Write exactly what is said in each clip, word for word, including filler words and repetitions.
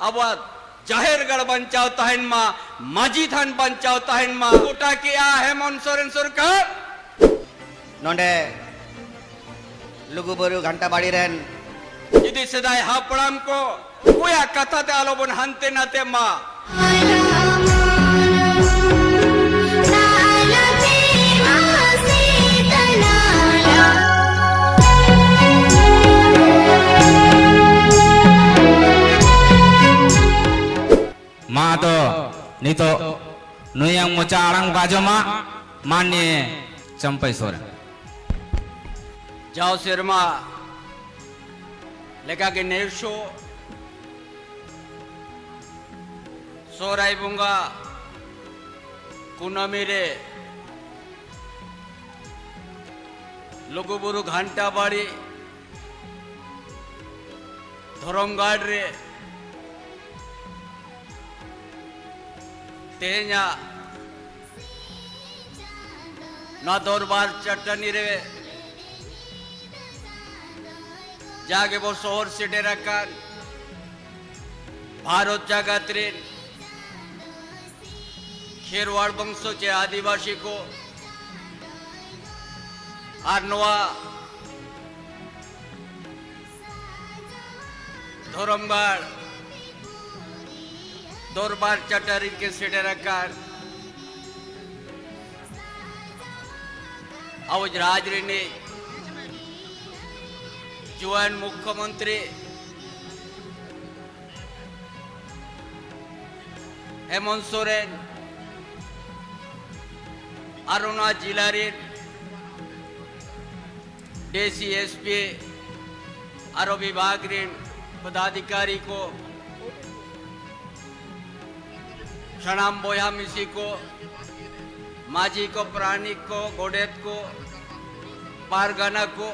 ᱟᱵᱚᱣᱟᱜ ᱡᱟᱦᱮᱨ ᱜᱟᱲ ᱵᱟᱧᱪᱟᱣ ᱛᱟᱦᱮᱱ ᱢᱟ, ᱢᱟᱹᱡᱷᱤ ᱛᱷᱟᱱ ᱵᱟᱧᱪᱟᱣ ᱛᱟᱦᱮᱱ ᱢᱟ᱾ ᱜᱚᱴᱟ ᱠᱮᱜᱼᱟ ᱦᱮᱢᱚᱱᱛ ᱥᱚᱨᱮᱱ ᱥᱚᱨᱠᱟᱨ᱾ ᱱᱚᱰᱮ ᱞᱩᱜᱩᱵᱩᱨᱩ ᱜᱷᱟᱱᱴᱟ ᱵᱟᱲᱤ ᱨᱮᱱ ᱡᱩᱫᱤ ᱥᱮᱫᱟᱭ ᱦᱟᱯᱲᱟᱢ ᱠᱚ ᱚᱠᱚᱭᱟᱜ ᱠᱟᱛᱷᱟ ᱛᱮ ᱟᱞᱚᱵᱚᱱ ᱦᱟᱱᱛᱮ ᱱᱟᱛᱮᱜ ᱢᱟ᱾ ᱢᱟ ᱟᱫᱚ ᱱᱤᱛᱚᱜ ᱱᱩᱭᱟᱜ ᱢᱚᱪᱟ ᱟᱲᱟᱝ ᱵᱚ ᱟᱸᱡᱚᱢᱟ, ᱢᱟᱱᱱᱤᱭᱮ ᱪᱟᱢᱯᱟᱭ ᱥᱚᱨᱮᱱ᱾ ᱡᱟᱣ ᱥᱮᱨᱢᱟ ᱞᱮᱠᱟᱜᱮ ᱱᱮᱥ ᱦᱚᱸ ᱥᱚᱦᱨᱟᱭ ᱵᱚᱸᱜᱟ ᱠᱩᱱᱟᱹᱢᱤ ᱨᱮ ᱞᱩᱜᱩᱵᱩᱨᱩ ᱜᱷᱟᱱᱴᱟ ᱵᱟᱲᱤ ᱫᱷᱚᱨᱚᱢ ᱜᱟᱲ ᱨᱮ ᱛᱮᱦᱮᱧᱟᱜ ᱱᱚᱣᱟ ᱫᱚᱨᱵᱟᱨ ᱪᱟᱹᱴᱟᱹᱱᱤ ᱨᱮ ᱡᱟᱜᱮ ᱵᱚ ᱥᱚᱦᱚᱨ ᱥᱮᱴᱮᱨ ᱟᱠᱟᱱ ᱵᱷᱟᱨᱚᱛ ᱡᱟᱠᱟᱛ ᱨᱮᱱ ᱠᱷᱮᱨᱣᱟᱲ ᱵᱚᱝᱥᱚ ᱪᱮ ᱟᱹᱫᱤᱵᱟᱹᱥᱤ ᱠᱚ ᱟᱨ ᱱᱚᱣᱟ ᱫᱷᱚᱨᱚᱢ ᱜᱟᱲ ᱫᱚᱨᱵᱟᱨ ᱪᱟᱹᱴᱟᱹᱱᱤ ᱨᱮ ᱥᱮᱴᱮᱨ ᱟᱠᱟᱱ ᱟᱵᱚ ᱨᱟᱡᱽ ᱨᱤᱱᱤᱡ ᱡᱩᱣᱟᱹᱱ ᱢᱩᱠᱷᱭᱚᱢᱚᱱᱛᱨᱤ ᱦᱮᱢᱚᱱᱛ ᱥᱚᱨᱮᱱ ᱟᱨ ᱚᱱᱟ ᱡᱤᱞᱟ ᱨᱮᱱ ᱰᱤ ᱥᱤ, ᱮᱥ ᱯᱤ, ᱟᱨᱚ ᱵᱤᱵᱷᱟᱜᱽ ᱨᱮᱱ ᱯᱚᱫᱟᱫᱷᱤᱠᱟᱨᱤ ᱠᱚ, ᱥᱟᱱᱟᱢ ᱵᱚᱭᱦᱟ ᱢᱤᱥᱤ ᱠᱚ, ᱢᱟᱹᱡᱷᱤ ᱠᱚ, ᱯᱟᱨᱟᱱᱤᱠ ᱠᱚ, ᱜᱚᱰᱮᱛ ᱠᱚ, ᱯᱟᱨᱜᱟᱱᱟ ᱠᱚ,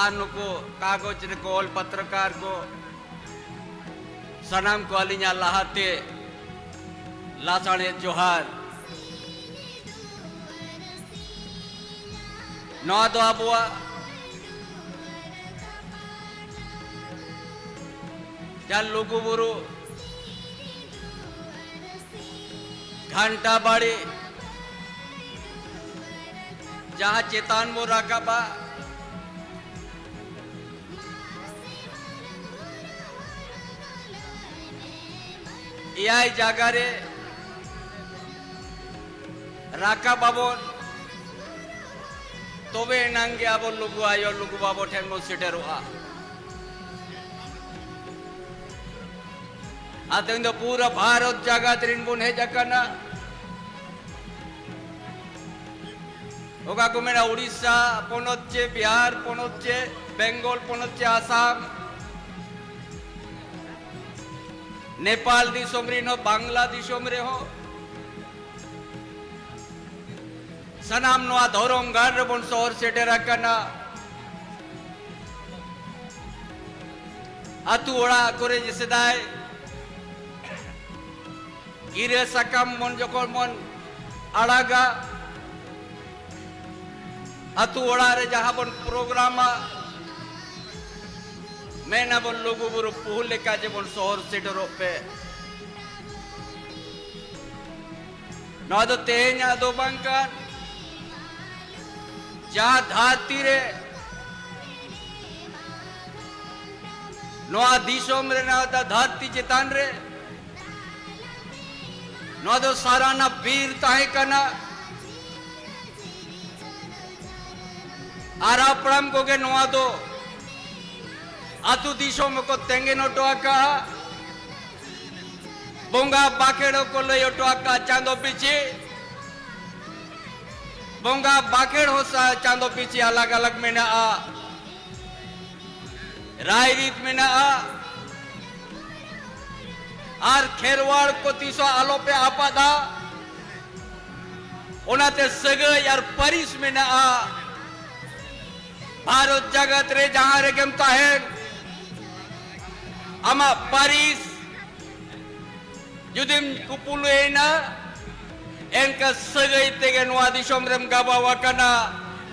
ᱟᱨ ᱱᱩᱠᱩ ᱠᱟᱜᱚᱡᱽ ᱨᱮᱠᱚ ᱚᱞ ᱯᱟᱛᱨᱚᱠᱟᱨ ᱠᱚ, ᱥᱟᱱᱟᱢ ᱠᱚ ᱟᱹᱞᱤᱧᱟᱜ ᱞᱟᱦᱟᱛᱮ ᱞᱟᱥᱟᱲᱦᱮᱫ ᱡᱚᱦᱟᱨ᱾ ᱱᱚᱣᱟ ᱫᱚ ᱟᱵᱚᱣᱟᱜ ᱞᱩᱜᱩᱵᱩᱨᱩ ᱜᱷᱟᱱᱴᱟ ᱵᱟᱲᱤ ᱡᱟᱦᱟᱸ ᱪᱮᱛᱟᱱ ᱵᱚ ᱨᱟᱠᱟᱵᱟ, ᱮᱭᱟᱭ ᱡᱟᱭᱜᱟ ᱨᱮ ᱨᱟᱠᱟᱵ ᱟᱵᱚᱱ, ᱛᱚᱵᱮ ᱮᱱᱟᱝ ᱜᱮ ᱟᱵᱚ ᱞᱩᱜᱩ ᱟᱭᱳ, ᱞᱩᱜᱩ ᱵᱟᱵᱟ ᱴᱷᱮᱱ ᱵᱚᱱ ᱥᱮᱴᱮᱨᱚᱜᱼᱟ᱾ ᱟᱨ ᱛᱮᱦᱮᱧ ᱫᱚ ᱯᱩᱨᱟᱹ ᱵᱷᱟᱨᱚᱛ ᱡᱟᱠᱟᱛ ᱨᱤᱱ ᱵᱚᱱ ᱦᱮᱡ ᱟᱠᱟᱱᱟ᱾ ᱚᱠᱟ ᱠᱚ ᱢᱮᱱᱟ, ᱩᱲᱤᱥᱥᱟ ᱯᱚᱱᱚᱛ ᱪᱮ, ᱵᱤᱦᱟᱨ ᱯᱚᱱᱚᱛ ᱪᱮ, ᱵᱮᱝᱜᱚᱞ ᱯᱚᱱᱚᱛ ᱪᱮ, ᱟᱥᱟᱢ, ᱱᱮᱯᱟᱞ ᱫᱤᱥᱚᱢ ᱨᱤᱱ ᱦᱚᱸ, ᱵᱟᱝᱞᱟ ᱫᱤᱥᱚᱢ ᱨᱮᱦᱚᱸ, ᱥᱟᱱᱟᱢ ᱱᱚᱣᱟ ᱫᱷᱚᱨᱚᱢ ᱜᱟᱲ ᱨᱮᱵᱚᱱ ᱥᱚᱦᱚᱨ ᱥᱮᱴᱮᱨ ᱟᱠᱟᱱᱟ᱾ ᱟᱹᱛᱩ ᱚᱲᱟᱜ ᱠᱚᱨᱮ ᱡᱮ ᱥᱮᱫᱟᱭ ᱜᱤᱨᱟᱹ ᱥᱟᱠᱟᱢ ᱵᱚᱱ ᱡᱚᱠᱷᱚᱱ ᱵᱚᱱ ᱟᱲᱟᱜᱟ, ᱟᱹᱛᱩ ᱚᱲᱟᱜ ᱨᱮ ᱡᱟᱦᱟᱸ ᱵᱚᱱ ᱯᱨᱳᱜᱨᱟᱢᱟ, ᱢᱮᱱ ᱟᱵᱚᱱ, "ᱞᱩᱜᱩ ᱵᱩᱨᱩ ᱯᱩᱦᱩᱞ ᱞᱮᱠᱟ ᱡᱮᱢᱚᱱ ᱥᱚᱦᱚᱨ ᱥᱮᱴᱮᱨᱚᱜ ᱯᱮ᱾" ᱱᱚᱣᱟ ᱫᱚ ᱛᱮᱦᱮᱧᱟᱜ ᱫᱚ ᱵᱟᱝ ᱠᱟᱱ, ᱡᱟᱦᱟᱸ ᱫᱷᱟᱹᱨᱛᱤ ᱨᱮ, ᱱᱚᱣᱟ ᱫᱤᱥᱚᱢ ᱨᱮ, ᱱᱚᱣᱟ ᱫᱷᱟᱹᱨᱛᱤ ᱪᱮᱛᱟᱱ ᱨᱮ, ᱱᱚᱣᱟ ᱫᱚ ᱥᱟᱨᱟᱱᱟ ᱵᱤᱨ ᱛᱟᱦᱮᱸ ᱠᱟᱱᱟ᱾ ᱟᱨ ᱦᱟᱯᱲᱟᱢ ᱠᱚᱜᱮ ᱱᱚᱣᱟ ᱫᱚ ᱟᱹᱛᱩ ᱫᱤᱥᱚᱢ ᱦᱚᱸᱠᱚ ᱛᱮᱸᱜᱮᱱ ᱦᱚᱴᱚ ᱟᱠᱟᱫᱼᱟ᱾ ᱵᱚᱸᱜᱟ ᱵᱟᱠᱷᱮᱲ ᱦᱚᱸᱠᱚ ᱞᱟᱹᱭ ᱦᱚᱴᱚ ᱟᱠᱟᱫᱼᱟ, ᱪᱟᱸᱫᱚ ᱯᱤᱪᱷᱤ ᱵᱚᱸᱜᱟ ᱵᱟᱠᱷᱮᱲ ᱦᱚᱸ ᱥᱟ-, ᱪᱟᱸᱫᱚ ᱯᱤᱪᱷᱤ ᱟᱞᱟᱜᱽ ᱟᱞᱟᱜᱽ ᱢᱮᱱᱟᱜᱼᱟ, ᱨᱟᱭᱨᱤᱛ ᱢᱮᱱᱟᱜᱼᱟ᱾ ᱟᱨ ᱠᱷᱮᱨᱣᱟᱲ ᱠᱚ ᱛᱤᱥ ᱦᱚᱸ ᱟᱞᱚᱯᱮ ᱟᱯᱟᱫᱟ, ᱚᱱᱟᱛᱮ ᱥᱟᱹᱜᱟᱹᱭ ᱟᱨ ᱯᱟᱹᱨᱤᱥ ᱢᱮᱱᱟᱜᱼᱟ᱾ ᱵᱷᱟᱨᱚᱛ ᱡᱟᱜᱟᱛ ᱨᱮ ᱡᱟᱦᱟᱸ ᱨᱮᱜᱮᱢ ᱛᱟᱦᱮᱱ, ᱟᱢᱟᱜ ᱯᱟᱹᱨᱤᱥ ᱡᱩᱫᱤᱢ ᱠᱩᱯᱩᱞᱩᱭᱮᱱᱟ, ᱮᱱᱠᱷᱟᱱ ᱥᱟᱹᱜᱟᱹᱭ ᱛᱮᱜᱮ ᱱᱚᱣᱟ ᱫᱤᱥᱚᱢ ᱨᱮᱢ ᱜᱟᱵᱟᱣ ᱟᱠᱟᱱᱟ᱾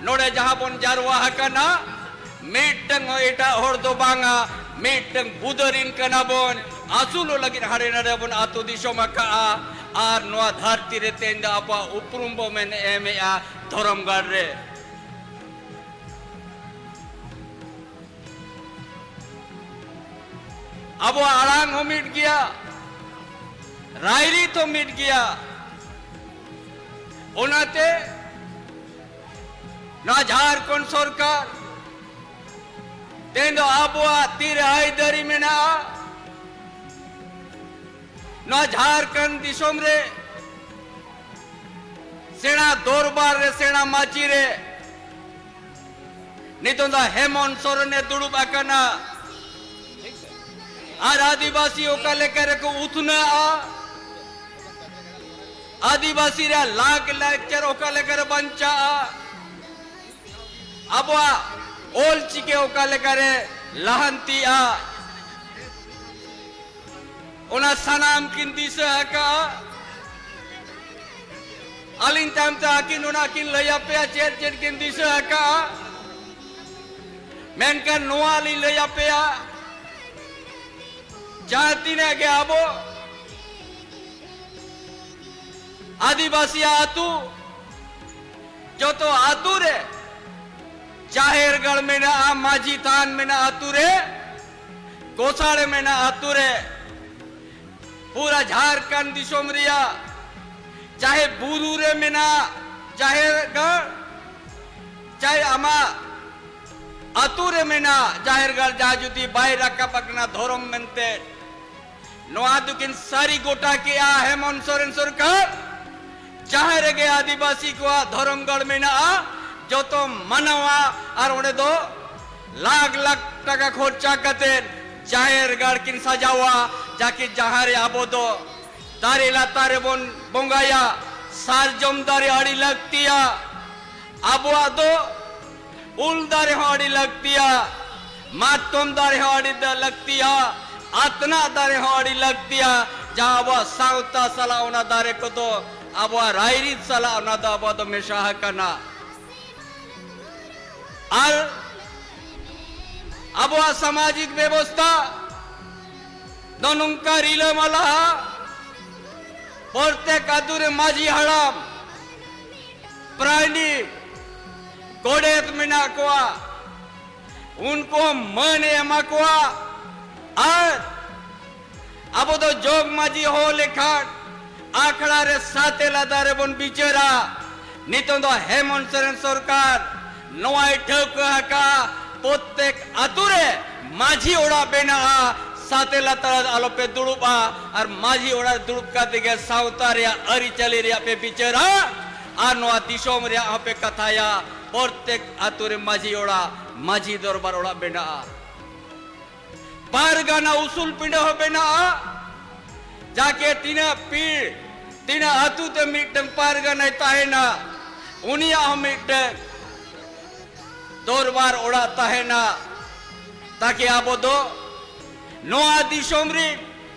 ᱱᱚᱰᱮ ᱡᱟᱦᱟᱸ ᱵᱚᱱ ᱡᱟᱨᱣᱟ ᱟᱠᱟᱱᱟ, ᱢᱤᱫᱴᱟᱝ ᱦᱚᱸ ᱮᱴᱟᱜ ᱦᱚᱲ ᱫᱚ ᱵᱟᱝᱟ, ᱢᱤᱫᱴᱟᱝ ᱵᱩᱫᱟᱹᱨᱤᱱ ᱠᱟᱱᱟ ᱵᱚᱱ, ᱟᱹᱥᱩᱞᱚᱜ ᱞᱟᱹᱜᱤᱫ ᱦᱟᱸᱰᱮ ᱱᱟᱰᱮ ᱵᱚᱱ ᱟᱹᱛᱩ ᱫᱤᱥᱚᱢ ᱟᱠᱟᱜᱼᱟ᱾ ᱟᱨ ᱱᱚᱣᱟ ᱫᱷᱟᱹᱨᱛᱤ ᱨᱮ ᱛᱮᱦᱮᱧ ᱫᱚ ᱟᱵᱚᱣᱟᱜ ᱩᱯᱨᱩᱢ ᱵᱚ ᱢᱮᱱ ᱮᱢᱮᱜᱼᱟ ᱫᱷᱚᱨᱚᱢᱜᱟᱲ ᱨᱮ᱾ ᱟᱵᱚᱣᱟᱜ ᱟᱲᱟᱝ ᱦᱚᱸ ᱢᱤᱫ ᱜᱮᱭᱟ, ᱨᱟᱭᱨᱤᱛ ᱦᱚᱸ ᱢᱤᱫ ᱜᱮᱭᱟ᱾ ᱚᱱᱟᱛᱮ ᱱᱚᱣᱟ ᱡᱷᱟᱲᱠᱷᱚᱸᱰ ᱥᱚᱨᱠᱟᱨ ᱛᱮᱦᱮᱧ ᱫᱚ ᱟᱵᱚᱣᱟᱜ ᱛᱤᱨᱮ ᱟᱹᱭᱫᱟᱹᱨᱤ ᱢᱮᱱᱟᱜᱼᱟ᱾ ᱱᱚᱣᱟ ᱡᱷᱟᱲᱠᱷᱚᱸᱰ ᱫᱤᱥᱚᱢ ᱨᱮ ᱥᱮᱬᱟ ᱫᱚᱨᱵᱟᱨ ᱨᱮ, ᱥᱮᱬᱟ ᱢᱟᱹᱪᱤ ᱨᱮ ᱱᱤᱛᱚᱝ ᱫᱚ ᱦᱮᱢᱚᱱᱛ ᱥᱚᱨᱮᱱᱮ ᱫᱩᱲᱩᱵ ᱟᱠᱟᱱᱟ᱾ ᱟᱨ ᱟᱹᱫᱤᱵᱟᱹᱥᱤ ᱚᱠᱟ ᱞᱮᱠᱟ ᱨᱮᱠᱚ ᱩᱛᱷᱱᱟᱹᱜᱼᱟ, ᱟᱹᱫᱤᱵᱟᱹᱥᱤ ᱨᱮᱭᱟᱜ ᱞᱟᱠ ᱞᱟᱠᱪᱟᱨ ᱚᱠᱟ ᱞᱮᱠᱟ ᱨᱮ ᱵᱟᱧᱪᱟᱜᱼᱟ, ᱟᱵᱚᱣᱟᱜ ᱚᱞ ᱪᱤᱠᱤ ᱚᱠᱟ ᱞᱮᱠᱟ ᱨᱮ ᱞᱟᱦᱟᱱᱛᱤᱜᱼᱟ, ᱚᱱᱟ ᱥᱟᱱᱟᱢ ᱠᱤᱱ ᱫᱤᱥᱟᱹ ᱟᱠᱟᱜᱼᱟ᱾ ᱟᱹᱞᱤᱧ ᱛᱟᱭᱚᱢ ᱛᱮ ᱟᱹᱠᱤᱱ ᱚᱱᱟ ᱠᱤᱱ ᱞᱟᱹᱭ ᱟᱯᱮᱭᱟ, ᱪᱮᱫ ᱪᱮᱫ ᱠᱤᱱ ᱫᱤᱥᱟᱹ ᱟᱠᱟᱜᱼᱟ᱾ ᱢᱮᱱᱠᱷᱟᱱ ᱱᱚᱣᱟ ᱞᱤᱧ ᱞᱟᱹᱭ ᱟᱯᱮᱭᱟ, ᱡᱟᱦᱟᱸ ᱛᱤᱱᱟᱹᱜ ᱜᱮ ᱟᱵᱚ ᱟᱹᱫᱤᱵᱟᱹᱥᱤ ᱟᱹᱛᱩ, ᱡᱚᱛᱚ ᱟᱹᱛᱩ ᱨᱮ ᱡᱟᱦᱮᱨ ᱜᱟᱲ ᱢᱮᱱᱟᱜᱼᱟ, ᱢᱟᱹᱡᱷᱤ ᱛᱷᱟᱱ ᱢᱮᱱᱟᱜᱼᱟ ᱟᱹᱛᱩ ᱨᱮ, ᱜᱚᱥᱟᱲᱮ ᱢᱮᱱᱟᱜᱼᱟ ᱟᱹᱛᱩ ᱨᱮ᱾ ᱯᱩᱨᱟ ᱡᱷᱟᱲᱠᱷᱚᱸᱰ ᱫᱤᱥᱚᱢ ᱨᱮᱭᱟᱜ ᱪᱟᱦᱮ ᱵᱩᱨᱩ ᱨᱮ ᱢᱮᱱᱟᱜ ᱡᱟᱦᱮᱨ ᱜᱟᱲ, ᱪᱟᱦᱮ ᱟᱢᱟᱜ ᱟᱹᱛᱩ ᱨᱮ ᱢᱮᱱᱟᱜ ᱡᱟᱦᱮᱨ ᱜᱟᱲ, ᱡᱟᱦᱟᱸ ᱡᱩᱫᱤ ᱵᱟᱭ ᱨᱟᱠᱟᱵ ᱟᱠᱟᱱᱟ ᱫᱷᱚᱨᱚᱢ ᱢᱮᱱᱛᱮ, ᱱᱚᱣᱟ ᱫᱚᱠᱤᱱ ᱥᱟᱹᱨᱤ ᱜᱚᱴᱟ ᱠᱮᱜᱼᱟ ᱦᱮᱢᱚᱱᱛ ᱥᱚᱨᱮᱱ ᱥᱚᱨᱠᱟᱨ᱾ ᱡᱟᱦᱟᱸ ᱨᱮᱜᱮ ᱟᱹᱫᱤᱵᱟᱹᱥᱤ ᱠᱚᱣᱟᱜ ᱫᱷᱚᱨᱚᱢ ᱜᱟᱲ ᱢᱮᱱᱟᱜᱼᱟ, ᱡᱚᱛᱚ ᱢᱟᱱᱟᱣᱟ, ᱟᱨ ᱚᱸᱰᱮ ᱫᱚ ᱞᱟᱠᱷ ᱞᱟᱠᱷ ᱴᱟᱠᱟ ᱠᱷᱚᱨᱪᱟ ᱠᱟᱛᱮ ᱡᱟᱦᱮᱨ ᱜᱟᱲ ᱠᱤᱱ ᱥᱟᱡᱟᱣᱟ, ᱡᱟᱠᱤ ᱡᱟᱦᱟᱸ ᱨᱮ ᱟᱵᱚ ᱫᱚ ᱫᱟᱨᱮ ᱞᱟᱛᱟᱨ ᱨᱮᱵᱚᱱ ᱵᱚᱸᱜᱟᱭᱟ᱾ ᱥᱟᱨᱡᱚᱢ ᱫᱟᱨᱮ ᱟᱹᱰᱤ ᱞᱟᱹᱠᱛᱤᱭᱟ᱾ ᱟᱵᱚᱣᱟᱜ ᱫᱚ ᱩᱞ ᱫᱟᱨᱮ ᱦᱚᱸ ᱟᱹᱰᱤ ᱞᱟᱹᱠᱛᱤᱭᱟ, ᱢᱟᱛᱠᱚᱢ ᱫᱟᱨᱮ ᱦᱚᱸ ᱟᱹᱰᱤ ᱫᱟ-, ᱞᱟᱹᱠᱛᱤᱭᱟ, ᱟᱛᱱᱟᱜ ᱫᱟᱨᱮ ᱦᱚᱸ ᱟᱹᱰᱤ ᱞᱟᱹᱠᱛᱤᱭᱟ, ᱡᱟᱦᱟᱸ ᱟᱵᱚᱣᱟᱜ ᱥᱟᱶᱛᱟ ᱥᱟᱞᱟᱜ ᱚᱱᱟ ᱫᱟᱨᱮ ᱠᱚᱫᱚ ᱟᱵᱚᱣᱟᱜ ᱨᱟᱭᱨᱤᱛ ᱥᱟᱞᱟᱜ ᱚᱱᱟ ᱫᱚ ᱟᱵᱚᱣᱟᱜ ᱫᱚ ᱢᱮᱥᱟ ᱟᱠᱟᱱᱟ᱾ ᱟᱨ ᱟᱵᱚᱣᱟᱜ ᱥᱟᱢᱟᱡᱤᱠ ᱵᱮᱵᱚᱥᱛᱷᱟ ᱫᱚ ᱱᱚᱝᱠᱟ ᱨᱤᱞᱟᱹᱢᱟᱞᱟ᱾ ᱯᱨᱚᱛᱮᱠ ᱟᱛᱳ ᱨᱮ ᱢᱟᱹᱡᱷᱤ ᱦᱟᱲᱟᱢ, ᱯᱟᱨᱟᱱᱤᱠ, ᱜᱚᱰᱮᱛ ᱢᱮᱱᱟᱜ ᱠᱚᱣᱟ, ᱩᱱᱠᱩ ᱦᱚᱸ ᱢᱟᱹᱱ ᱮ ᱮᱢᱟ ᱠᱚᱣᱟ᱾ ᱟᱨ ᱟᱵᱚ ᱫᱚ ᱡᱚᱜᱽ ᱢᱟᱹᱡᱷᱤ ᱦᱚᱦᱚ ᱞᱮᱠᱷᱟᱱ ᱟᱠᱷᱲᱟ ᱨᱮ ᱥᱟᱛᱮ ᱞᱟᱛᱟᱨ ᱨᱮᱵᱚᱱ ᱵᱤᱪᱟᱹᱨᱟ᱾ ᱱᱤᱛᱚᱝ ᱫᱚ ᱦᱮᱢᱚᱱᱛ ᱥᱚᱨᱮᱱ ᱥᱚᱨᱠᱟᱨ ᱱᱚᱣᱟᱭ ᱴᱷᱟᱹᱣᱠᱟᱹ ᱟᱠᱟᱫᱼᱟ, ᱯᱨᱚᱛᱮᱠ ᱟᱛᱳ ᱨᱮ ᱢᱟᱹᱡᱷᱤ ᱚᱲᱟᱜ ᱵᱮᱱᱟᱜᱼᱟ, ᱥᱟᱛᱮ ᱞᱟᱛᱟᱨ ᱨᱮ ᱟᱞᱚᱯᱮ ᱫᱩᱲᱩᱵᱼᱟ᱾ ᱟᱨ ᱢᱟᱹᱡᱷᱤ ᱚᱲᱟᱜ ᱨᱮ ᱫᱩᱲᱩᱵ ᱠᱟᱛᱮ ᱜᱮ ᱥᱟᱶᱛᱟ ᱨᱮᱭᱟᱜ ᱟᱹᱨᱤᱪᱟᱹᱞᱤ ᱨᱮᱭᱟᱜ ᱯᱮ ᱵᱤᱪᱟᱹᱨᱟ᱾ ᱟᱨ ᱱᱚᱣᱟ ᱫᱤᱥᱚᱢ ᱨᱮᱭᱟᱜ ᱦᱚᱸᱯᱮ ᱠᱟᱛᱷᱟᱭᱟ᱾ ᱯᱨᱚᱛᱮᱠ ᱟᱛᱳ ᱨᱮ ᱢᱟᱹᱡᱷᱤ ᱚᱲᱟᱜ, ᱢᱟᱹᱡᱷᱤ ᱫᱚᱨᱵᱟᱨ ᱚᱲᱟᱜ ᱵᱮᱱᱟᱜᱼᱟ᱾ ᱯᱟᱨᱜᱟᱱᱟ ᱩᱥᱩᱞ ᱯᱤᱸᱰᱟᱹ ᱦᱚᱸ ᱵᱮᱱᱟᱜᱼᱟ, ᱡᱟᱠᱮ ᱛᱤᱱᱟᱹᱜ ᱯᱤᱲ, ᱛᱤᱱᱟᱹᱜ ᱟᱹᱛᱩ ᱛᱮ ᱢᱤᱫᱴᱟᱝ ᱯᱟᱨᱜᱟᱱᱟᱭ ᱛᱟᱦᱮᱱᱟ, ᱩᱱᱤᱭᱟᱜ ᱦᱚᱸ ᱢᱤᱫᱴᱟᱝ ᱫᱚᱨᱵᱟᱨ ᱚᱲᱟᱜ ᱛᱟᱦᱮᱱᱟ᱾ ᱛᱟᱠᱮ ᱟᱵᱚ ᱫᱚ ᱱᱚᱣᱟ ᱫᱤᱥᱚᱢ ᱨᱮ,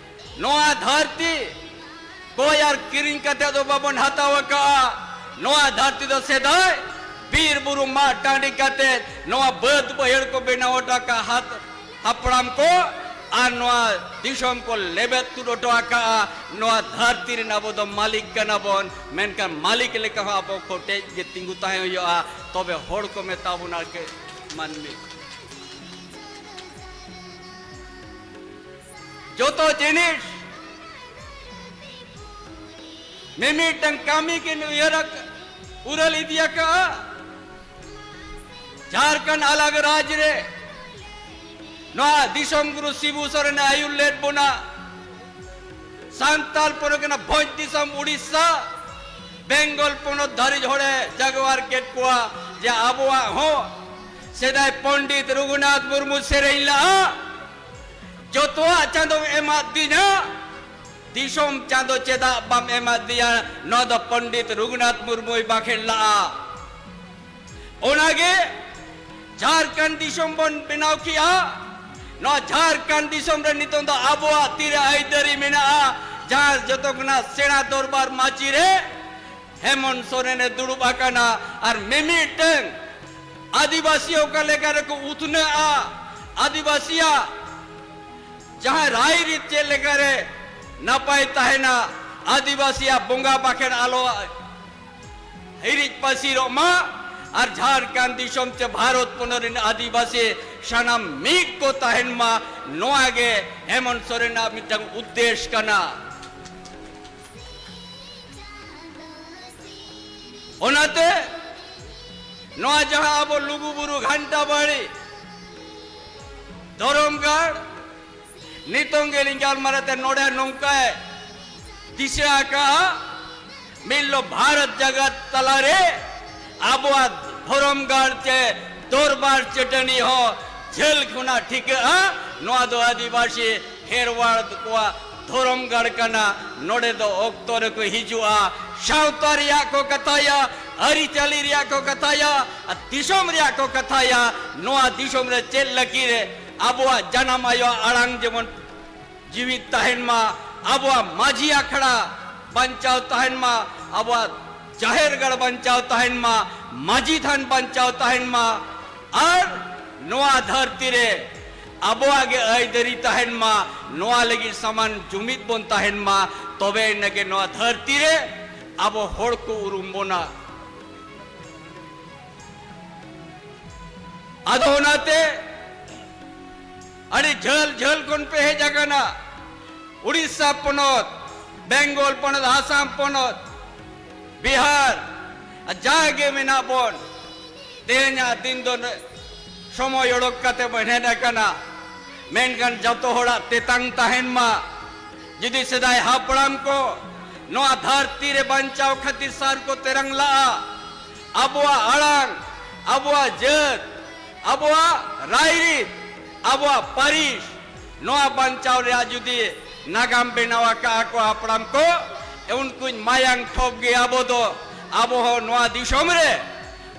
ᱱᱚᱣᱟ ᱫᱷᱟᱹᱨᱛᱤ ᱠᱚᱭ ᱟᱨ ᱠᱤᱨᱤᱧ ᱠᱟᱛᱮ ᱫᱚ ᱵᱟᱵᱚᱱ ᱦᱟᱛᱟᱣ ᱟᱠᱟᱫᱼᱟ᱾ ᱱᱚᱣᱟ ᱫᱷᱟᱹᱨᱛᱤ ᱫᱚ ᱥᱮᱫᱟᱭ ᱵᱤᱨ ᱵᱩᱨᱩ ᱢᱟᱜ ᱴᱟᱺᱰᱤ ᱠᱟᱛᱮ ᱱᱚᱣᱟ ᱵᱟᱹᱫᱽ ᱵᱟᱹᱭᱦᱟᱹᱲ ᱠᱚ ᱵᱮᱱᱟᱣ ᱦᱚᱴᱚ ᱟᱠᱟᱫ ᱦᱟᱛ-, ᱦᱟᱯᱲᱟᱢ ᱠᱚ, ᱟᱨ ᱱᱚᱣᱟ ᱫᱤᱥᱚᱢ ᱠᱚ ᱞᱮᱵᱮᱫ ᱛᱩᱫ ᱦᱚᱴᱚ ᱟᱠᱟᱫᱼᱟ᱾ ᱱᱚᱣᱟ ᱫᱷᱟᱹᱨᱛᱤ ᱨᱮᱱ ᱟᱵᱚ ᱫᱚ ᱢᱟᱹᱞᱤᱠ ᱠᱟᱱᱟ ᱵᱚᱱ, ᱢᱮᱱᱠᱷᱟᱱ ᱢᱟᱹᱞᱤᱠ ᱞᱮᱠᱟ ᱦᱚᱸ ᱟᱵᱚ ᱠᱚᱴᱮᱡ ᱜᱮ ᱛᱤᱸᱜᱩ ᱛᱟᱦᱮᱸ ᱦᱩᱭᱩᱜᱼᱟ, ᱛᱚᱵᱮ ᱦᱚᱲ ᱠᱚ ᱢᱮᱛᱟ ᱵᱚᱱᱟ ᱠᱮ ᱢᱟᱹᱱᱢᱤ᱾ ᱡᱚᱛᱚ ᱡᱤᱱᱤᱥ ᱢᱤᱢᱤᱫᱴᱟᱝ ᱠᱟᱹᱢᱤ ᱠᱤᱱ ᱩᱭᱦᱟᱹᱨ ᱟᱠ-, ᱩᱨᱟᱹᱞ ᱤᱫᱤ ᱟᱠᱟᱫᱼᱟ᱾ ᱡᱷᱟᱨᱠᱷᱚᱸᱰ ᱟᱞᱟᱜᱽ ᱨᱟᱡᱽ ᱨᱮ ᱱᱚᱣᱟ ᱫᱤᱥᱚᱢ ᱜᱩᱨᱩ ᱥᱤᱵᱩ ᱥᱚᱨᱮᱱ ᱮ ᱟᱹᱭᱩᱨ ᱞᱮᱫ ᱵᱚᱱᱟ᱾ ᱥᱟᱱᱛᱟᱞ ᱯᱚᱨᱜᱟᱱᱟ ᱵᱷᱚᱸᱡᱽ ᱫᱤᱥᱚᱢ ᱩᱲᱤᱥᱥᱟ, ᱵᱮᱝᱜᱚᱞ ᱯᱚᱱᱚᱛ ᱫᱷᱟᱹᱨᱤᱡ ᱦᱚᱲᱮ ᱡᱟᱜᱣᱟᱨ ᱠᱮᱫ ᱠᱚᱣᱟ ᱡᱮ ᱟᱵᱚᱣᱟᱜ ᱦᱚᱸ ᱥᱮᱫᱟᱭ ᱯᱚᱱᱰᱤᱛ ᱨᱚᱜᱷᱩᱱᱟᱛᱷ ᱢᱩᱨᱢᱩ ᱥᱮᱨᱮᱧ ᱞᱟᱜᱼᱟ, ᱡᱚᱛᱚᱣᱟᱜ ᱪᱟᱸᱫᱚᱢ ᱮᱢᱟᱫᱤᱧᱟ, ᱫᱤᱥᱚᱢ ᱪᱟᱸᱫᱚ ᱪᱮᱫᱟᱜ ᱵᱟᱢ ᱮᱢᱟᱫᱤᱧᱟ? ᱱᱚᱣᱟ ᱫᱚ ᱯᱚᱱᱰᱤᱛ ᱨᱚᱜᱷᱩᱱᱟᱛᱷ ᱢᱩᱨᱢᱩᱭ ᱵᱟᱠᱷᱮᱲ ᱞᱟᱜᱼᱟ᱾ ᱚᱱᱟᱜᱮ ᱡᱷᱟᱨᱠᱷᱚᱸᱰ ᱫᱤᱥᱚᱢ ᱵᱚᱱ ᱵᱮᱱᱟᱣ ᱠᱮᱜᱼᱟ᱾ ᱱᱚᱣᱟ ᱡᱷᱟᱨᱠᱷᱚᱸᱰ ᱫᱤᱥᱚᱢ ᱨᱮ ᱱᱤᱛᱚᱝ ᱫᱚ ᱟᱵᱚᱣᱟᱜ ᱛᱤᱨᱮ ᱟᱹᱭᱫᱟᱹᱨᱤ ᱢᱮᱱᱟᱜᱼᱟ, ᱡᱟᱦᱟᱸ ᱡᱚᱛᱚ ᱠᱷᱚᱱᱟᱜ ᱥᱮᱬᱟ ᱫᱚᱨᱵᱟᱨ ᱢᱟᱹᱪᱤ ᱨᱮ ᱦᱮᱢᱚᱱᱛ ᱥᱚᱨᱮᱱ ᱮ ᱫᱩᱲᱩᱵ ᱟᱠᱟᱱᱟ᱾ ᱟᱨ ᱢᱤᱢᱤᱫᱴᱟᱝ ᱟᱹᱫᱤᱵᱟᱹᱥᱤ ᱚᱠᱟ ᱞᱮᱠᱟ ᱨᱮᱠᱚ ᱩᱛᱱᱟᱹᱜᱼᱟ, ᱟᱹᱫᱤᱵᱟᱹᱥᱤᱭᱟᱜ ᱡᱟᱦᱟᱸ ᱨᱟᱭᱨᱤᱛ ᱪᱮᱫ ᱞᱮᱠᱟᱨᱮ ᱱᱟᱯᱟᱭ ᱛᱟᱦᱮᱱᱟ, ᱟᱹᱫᱤᱵᱟᱹᱥᱤᱭᱟᱜ ᱵᱚᱸᱜᱟ ᱵᱟᱠᱷᱮᱲ ᱟᱞᱚ ᱦᱤᱨᱤᱡ ᱯᱟᱹᱥᱤᱨᱚᱜ ᱢᱟ ᱟᱨ ᱡᱷᱟᱲᱠᱷᱚᱸᱰ ᱫᱤᱥᱚᱢ ᱪᱮ ᱵᱷᱟᱨᱚᱛ ᱯᱚᱱᱚᱛ ᱨᱮᱱ ᱟᱹᱫᱤᱵᱟᱹᱥᱤ ᱥᱟᱱᱟᱢ ᱢᱤᱫ ᱠᱚ ᱛᱟᱦᱮᱱ ᱢᱟ, ᱱᱚᱣᱟ ᱜᱮ ᱦᱮᱢᱚᱱᱛ ᱥᱚᱨᱮᱱᱟᱜ ᱢᱤᱫᱴᱟᱝ ᱩᱫᱽᱫᱮᱥ ᱠᱟᱱᱟ᱾ ᱚᱱᱟᱛᱮ ᱱᱚᱣᱟ ᱡᱟᱦᱟᱸ ᱟᱵᱚ ᱞᱩᱜᱩᱵᱩᱨᱩ ᱜᱷᱟᱱᱴᱟ ᱵᱟᱲᱤ ᱫᱷᱚᱨᱚᱢ ᱜᱟᱲ, ᱱᱤᱛᱚᱝ ᱜᱮ ᱞᱤᱧ ᱜᱟᱞᱢᱟᱨᱟᱣ ᱛᱮ ᱱᱚᱰᱮ ᱱᱚᱝᱠᱟᱭ ᱫᱤᱥᱟᱹ ᱟᱠᱟᱜᱼᱟ, ᱢᱤᱫ ᱦᱤᱞᱳᱜ ᱵᱷᱟᱨᱚᱛ ᱡᱟᱜᱟᱛ ᱛᱟᱞᱟᱨᱮ ᱟᱵᱚᱣᱟᱜ ᱫᱷᱚᱨᱚᱢ ᱜᱟᱲ ᱪᱮ ᱫᱚᱨᱵᱟᱨ ᱪᱟᱹᱴᱟᱹᱱᱤ ᱦᱚᱸ ᱡᱷᱟᱹᱞ ᱠᱷᱚᱱᱟᱜ ᱴᱷᱤᱠᱟᱹᱜᱼᱟ᱾ ᱱᱚᱣᱟ ᱫᱚ ᱟᱹᱫᱤᱵᱟᱹᱥᱤ ᱠᱷᱮᱨᱣᱟᱲ ᱠᱚᱣᱟᱜ ᱫᱷᱚᱨᱚᱢ ᱜᱟᱲ ᱠᱟᱱᱟ᱾ ᱱᱚᱰᱮ ᱫᱚ ᱚᱠᱛᱚ ᱨᱮᱠᱚ ᱦᱤᱡᱩᱜᱼᱟ, ᱥᱟᱶᱛᱟ ᱨᱮᱭᱟᱜ ᱠᱚ ᱠᱟᱛᱷᱟᱭᱟ, ᱟᱹᱨᱤᱪᱟᱹᱞᱤ ᱨᱮᱭᱟᱜ ᱠᱚ ᱠᱟᱛᱷᱟᱭᱟ, ᱟᱨ ᱫᱤᱥᱚᱢ ᱨᱮᱭᱟᱜ ᱠᱚ ᱠᱟᱛᱷᱟᱭᱟ᱾ ᱱᱚᱣᱟ ᱫᱤᱥᱚᱢ ᱨᱮ ᱪᱮᱫ ᱞᱟᱹᱜᱤᱫ ᱨᱮ ᱟᱵᱚᱣᱟᱜ ᱡᱟᱱᱟᱢ ᱟᱭᱳ ᱟᱲᱟᱝ ᱡᱮᱢᱚᱱ ᱡᱤᱣᱤᱫ ᱛᱟᱦᱮᱱ ᱢᱟ, ᱟᱵᱚᱣᱟᱜ ᱢᱟᱹᱡᱷᱤ ᱟᱠᱷᱲᱟ ᱵᱟᱧᱪᱟᱣ ᱛᱟᱦᱮᱱ ᱢᱟ, ᱟᱵᱚᱣᱟᱜ ᱡᱟᱦᱮᱨ ᱜᱟᱲ ᱵᱟᱧᱪᱟᱣ ᱛᱟᱦᱮᱱ ᱢᱟ, ᱢᱟᱹᱡᱷᱤ ᱛᱷᱟᱱ ᱵᱟᱧᱪᱟᱣ ᱛᱟᱦᱮᱱ ᱢᱟ, ᱟᱨ ᱱᱚᱣᱟ ᱫᱷᱟᱹᱨᱛᱤ ᱨᱮ ᱟᱵᱚᱣᱟᱜ ᱜᱮ ᱟᱹᱭᱫᱟᱹᱨᱤ ᱛᱟᱦᱮᱱ ᱢᱟ᱾ ᱱᱚᱣᱟ ᱞᱟᱹᱜᱤᱫ ᱥᱟᱢᱟᱱ ᱡᱩᱢᱤᱫ ᱵᱚᱱ ᱛᱟᱦᱮᱱ ᱢᱟ, ᱛᱚᱵᱮ ᱤᱱᱟᱹᱜᱮ ᱱᱚᱣᱟ ᱫᱷᱟᱹᱨᱛᱤ ᱨᱮ ᱟᱵᱚ ᱦᱚᱲ ᱠᱚ ᱩᱨᱩᱢ ᱵᱚᱱᱟ᱾ ᱟᱫᱚ ᱚᱱᱟᱛᱮ ᱟᱹᱰᱤ ᱡᱷᱟᱹᱞ ᱡᱷᱟᱹᱞ ᱠᱷᱚᱱ ᱯᱮ ᱦᱮᱡ ᱟᱠᱟᱱᱟ᱾ ᱩᱲᱤᱥᱥᱟ ᱯᱚᱱᱚᱛ, ᱵᱮᱝᱜᱚᱞ ᱯᱚᱱᱚᱛ, ᱟᱥᱟᱢ ᱯᱚᱱᱚᱛ, ᱵᱤᱦᱟᱨ, ᱟᱨ ᱡᱟᱦᱟᱸ ᱜᱮ ᱢᱮᱱᱟᱜ ᱵᱚᱱ, ᱛᱮᱦᱮᱧᱟᱜ ᱫᱤᱱ ᱫᱚ ᱥᱚᱢᱚᱭ ᱚᱰᱚᱠ ᱠᱟᱛᱮ ᱵᱚᱱ ᱦᱮᱡ ᱟᱠᱟᱱᱟ᱾ ᱢᱮᱱᱠᱷᱟᱱ ᱡᱚᱛᱚ ᱦᱚᱲᱟᱜ ᱛᱮᱛᱟᱝ ᱛᱟᱦᱮᱱ ᱢᱟ᱾ ᱡᱩᱫᱤ ᱥᱮᱫᱟᱭ ᱦᱟᱯᱲᱟᱢ ᱠᱚ ᱱᱚᱣᱟ ᱫᱷᱟᱹᱨᱛᱤ ᱨᱮ ᱵᱟᱧᱪᱟᱣ ᱠᱷᱟᱹᱛᱤᱨ ᱥᱟᱨ ᱠᱚ ᱛᱮᱨᱟᱝ ᱞᱟᱜᱼᱟ, ᱟᱵᱚᱣᱟᱜ ᱟᱲᱟᱝ, ᱟᱵᱚᱣᱟᱜ ᱡᱟᱹᱛ, ᱟᱵᱚᱣᱟᱜ ᱨᱟᱭᱨᱤᱛ, ᱟᱵᱚᱣᱟᱜ ᱯᱟᱹᱨᱤᱥ, ᱱᱚᱣᱟ ᱵᱟᱧᱪᱟᱣ ᱨᱮᱭᱟᱜ ᱡᱩᱫᱤ ᱱᱟᱜᱟᱢ ᱵᱮᱱᱟᱣ ᱟᱠᱟᱫᱼᱟ ᱠᱚ ᱦᱟᱯᱲᱟᱢ ᱠᱚ, ᱩᱱᱠᱩᱧ ᱢᱟᱭᱟᱝ ᱴᱷᱚᱯ ᱜᱮ ᱟᱵᱚ ᱫᱚ, ᱟᱵᱚ ᱦᱚᱸ ᱱᱚᱣᱟ ᱫᱤᱥᱚᱢ ᱨᱮ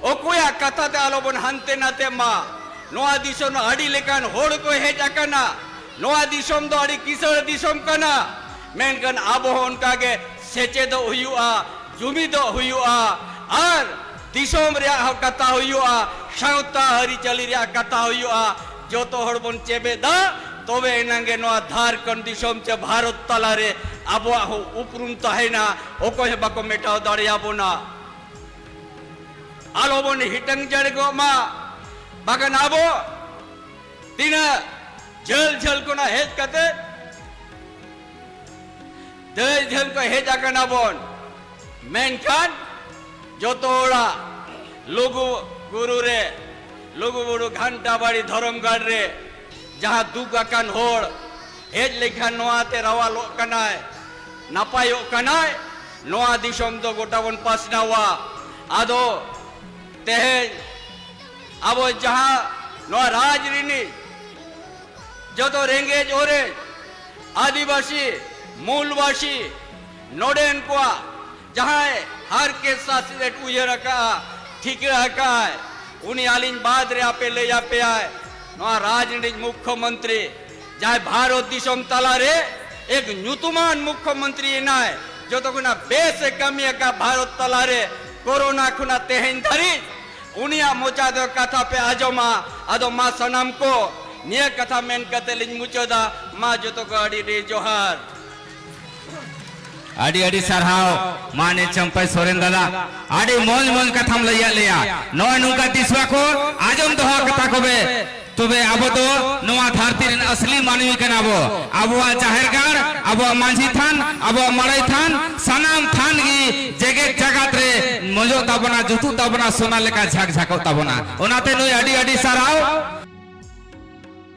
ᱚᱠᱚᱭᱟᱜ ᱠᱟᱛᱷᱟ ᱛᱮ ᱟᱞᱚᱵᱚᱱ ᱦᱟᱱᱛᱮ ᱱᱟᱛᱮᱜ ᱢᱟ᱾ ᱱᱚᱣᱟ ᱫᱤᱥᱚᱢ ᱨᱮ ᱟᱹᱰᱤ ᱞᱮᱠᱟᱱ ᱦᱚᱲ ᱠᱚ ᱦᱮᱡ ᱟᱠᱟᱱᱟ᱾ ᱱᱚᱣᱟ ᱫᱤᱥᱚᱢ ᱫᱚ ᱟᱹᱰᱤ ᱠᱤᱥᱟᱹᱬ ᱫᱤᱥᱚᱢ ᱠᱟᱱᱟ, ᱢᱮᱱᱠᱷᱟᱱ ᱟᱵᱚ ᱦᱚᱸ ᱚᱱᱠᱟ ᱜᱮ ᱥᱮᱪᱮᱫᱚᱜ ᱦᱩᱭᱩᱜᱼᱟ, ᱡᱩᱢᱤᱫᱚᱜ ᱦᱩᱭᱩᱜᱼᱟ, ᱟᱨ ᱫᱤᱥᱚᱢ ᱨᱮᱭᱟᱜ ᱦᱚᱸ ᱠᱟᱛᱷᱟ ᱦᱩᱭᱩᱜᱼᱟ, ᱥᱟᱶᱛᱟ ᱟᱹᱨᱤᱪᱟᱹᱞᱤ ᱨᱮᱭᱟᱜ ᱠᱟᱛᱷᱟ ᱦᱩᱭᱩᱜᱼᱟ᱾ ᱡᱚᱛᱚ ᱦᱚᱲ ᱵᱚᱱ ᱪᱮᱵᱮᱫᱟ, ᱛᱚᱵᱮ ᱮᱱᱟᱝ ᱜᱮ ᱱᱚᱣᱟ ᱡᱷᱟᱨᱠᱷᱚᱸᱰ ᱫᱤᱥᱚᱢ ᱪᱮ ᱵᱷᱟᱨᱚᱛ ᱛᱟᱞᱟᱨᱮ ᱟᱵᱚᱣᱟᱜ ᱦᱚᱸ ᱩᱯᱨᱩᱢ ᱛᱟᱦᱮᱱᱟ, ᱚᱠᱚᱭ ᱦᱚᱸ ᱵᱟᱠᱚ ᱢᱮᱴᱟᱣ ᱫᱟᱲᱮᱭᱟᱵᱚᱱᱟ᱾ ᱟᱞᱚ ᱵᱚᱱ ᱦᱤᱴᱟᱹᱝ ᱡᱟᱲᱜᱚᱜ ᱢᱟ, ᱵᱟᱠᱷᱟᱱ ᱟᱵᱚ ᱛᱤᱱᱟᱹᱜ ᱡᱷᱟᱹᱞ ᱡᱷᱟᱹᱞ ᱠᱷᱚᱱᱟᱜ ᱦᱮᱡ ᱠᱟᱛᱮ ᱫᱟᱹᱭ ᱫᱷᱟᱹᱢ ᱠᱚ ᱦᱮᱡ ᱟᱠᱟᱱᱟ ᱵᱚᱱ, ᱢᱮᱱᱠᱷᱟᱱ ᱡᱚᱛᱚ ᱦᱚᱲᱟᱜ ᱞᱩᱜᱩ ᱵᱩᱨᱩ ᱨᱮ, ᱞᱩᱜᱩ ᱵᱩᱨᱩ ᱜᱷᱟᱱᱴᱟ ᱵᱟᱲᱤ ᱫᱷᱚᱨᱚᱢ ᱜᱟᱲ ᱨᱮ ᱡᱟᱦᱟᱸ ᱫᱩᱠ ᱟᱠᱟᱱ ᱦᱚᱲ ᱦᱮᱡ ᱞᱮᱠᱷᱟᱱ ᱱᱚᱣᱟ ᱛᱮ ᱨᱟᱣᱟᱞᱚᱜ ᱠᱟᱱᱟᱭ, ᱱᱟᱯᱟᱭᱚᱜ ᱠᱟᱱᱟᱭ, ᱱᱚᱣᱟ ᱫᱤᱥᱚᱢ ᱫᱚ ᱜᱚᱴᱟ ᱵᱚᱱ ᱯᱟᱥᱱᱟᱣᱟ᱾ ᱟᱫᱚ ᱛᱮᱦᱮᱧ ᱟᱵᱚ ᱡᱟᱦᱟᱸ ᱱᱚᱣᱟ ᱨᱟᱡᱽ ᱨᱤᱱᱤᱡ ᱡᱚᱛᱚ ᱨᱮᱸᱜᱮᱡ ᱚᱨᱮᱡ, ᱟᱹᱫᱤᱵᱟᱹᱥᱤ, ᱢᱩᱞᱵᱟᱹᱥᱤ, ᱱᱚᱰᱮᱱ ᱠᱚᱣᱟᱜ ᱡᱟᱦᱟᱸᱭ ᱦᱟᱨᱠᱮᱛ ᱥᱟᱥᱮᱛ ᱩᱭᱦᱟᱹᱨ ᱟᱠᱟᱫᱼᱟ, ᱴᱷᱤᱠᱟᱹ ᱟᱠᱟᱫᱼᱟᱭ, ᱩᱱᱤ ᱟᱹᱞᱤᱧ ᱵᱟᱫᱽ ᱨᱮ ᱟᱯᱮ ᱞᱟᱹᱭ ᱟᱯᱮᱭᱟᱭ, ᱱᱚᱣᱟ ᱨᱟᱡᱽ ᱨᱤᱱᱤᱡ ᱢᱩᱠᱠᱷᱚ ᱢᱚᱱᱛᱨᱤ, ᱡᱟᱦᱟᱸᱭ ᱵᱷᱟᱨᱚᱛ ᱫᱤᱥᱚᱢ ᱛᱟᱞᱟᱨᱮ ᱮᱠ ᱧᱩᱛᱩᱢᱟᱱ ᱢᱩᱠᱠᱷᱚ ᱢᱚᱱᱛᱨᱤ ᱮᱱᱟᱭ, ᱡᱚᱛᱚ ᱠᱷᱚᱱᱟᱜ ᱵᱮᱥ ᱮ ᱠᱟᱹᱢᱤ ᱟᱠᱟᱫ ᱵᱷᱟᱨᱚᱛ ᱛᱟᱞᱟᱨᱮ, ᱠᱳᱨᱳᱱᱟ ᱠᱷᱚᱱᱟᱜ ᱛᱮᱦᱮᱧ ᱫᱷᱟᱹᱨᱤᱡ ᱩᱱᱤᱭᱟᱜ ᱢᱚᱪᱟ ᱫᱚ ᱠᱟᱛᱷᱟ ᱯᱮ ᱟᱸᱡᱚᱢᱟ᱾ ᱟᱫᱚ ᱢᱟ ᱥᱟᱱᱟᱢ ᱠᱚ ᱱᱤᱭᱟᱹ ᱠᱟᱛᱷᱟ ᱢᱮᱱ ᱠᱟᱛᱮ ᱞᱤᱧ ᱢᱩᱪᱟᱹᱫᱟ᱾ ᱢᱟ ᱡᱚᱛᱚ ᱠᱚ ᱟᱹᱰᱤ ᱟᱹᱰᱤ ᱡᱚᱦᱟᱨ᱾ ᱟᱹᱰᱤ ᱟᱹᱰᱤ ᱥᱟᱨᱦᱟᱣ ᱢᱟᱱᱤᱡ ᱪᱟᱢᱯᱟᱭ ᱥᱚᱨᱮᱱ ᱫᱟᱫᱟ, ᱟᱹᱰᱤ ᱢᱚᱡᱽ ᱢᱚᱡᱽ ᱠᱟᱛᱷᱟᱢ ᱞᱟᱹᱭᱟᱫ ᱞᱮᱭᱟ᱾ ᱱᱚᱜᱼᱚᱭ ᱱᱚᱝᱠᱟ ᱫᱤᱥᱣᱟ ᱠᱚ ᱟᱸᱡᱚᱢ ᱫᱚᱦᱚ ᱠᱟᱛᱟ ᱠᱚᱵᱮ, ᱛᱚᱵᱮ ᱟᱵᱚ ᱫᱚ ᱱᱚᱣᱟ ᱫᱷᱟᱹᱨᱛᱤ ᱨᱮᱱ ᱟᱥᱞᱤ ᱢᱟᱹᱱᱢᱤ ᱠᱟᱱᱟ ᱵᱚ᱾ ᱟᱵᱚᱣᱟᱜ ᱡᱟᱦᱮᱨ ᱜᱟᱲ, ᱟᱵᱚᱣᱟᱜ ᱢᱟᱹᱡᱷᱤ ᱛᱷᱟᱱ, ᱟᱵᱚᱣᱟᱜ ᱢᱟᱲᱟᱭ ᱛᱷᱟᱱ, ᱥᱟᱱᱟᱢ ᱛᱷᱟᱱ ᱜᱮ ᱡᱮᱜᱮᱛ ᱡᱟᱠᱟᱛ ᱨᱮ ᱢᱚᱡᱚᱜ ᱛᱟᱵᱚᱱᱟ, ᱡᱩᱛᱩᱜ ᱛᱟᱵᱚᱱᱟ, ᱥᱚᱱᱟ ᱞᱮᱠᱟ ᱡᱷᱟᱠ ᱡᱷᱟᱠᱚᱜ ᱛᱟᱵᱚᱱᱟ᱾ ᱚᱱᱟᱛᱮ ᱱᱩᱭ ᱟᱹᱰᱤ ᱟᱹᱰᱤ ᱥᱟᱨᱦᱟᱣ᱾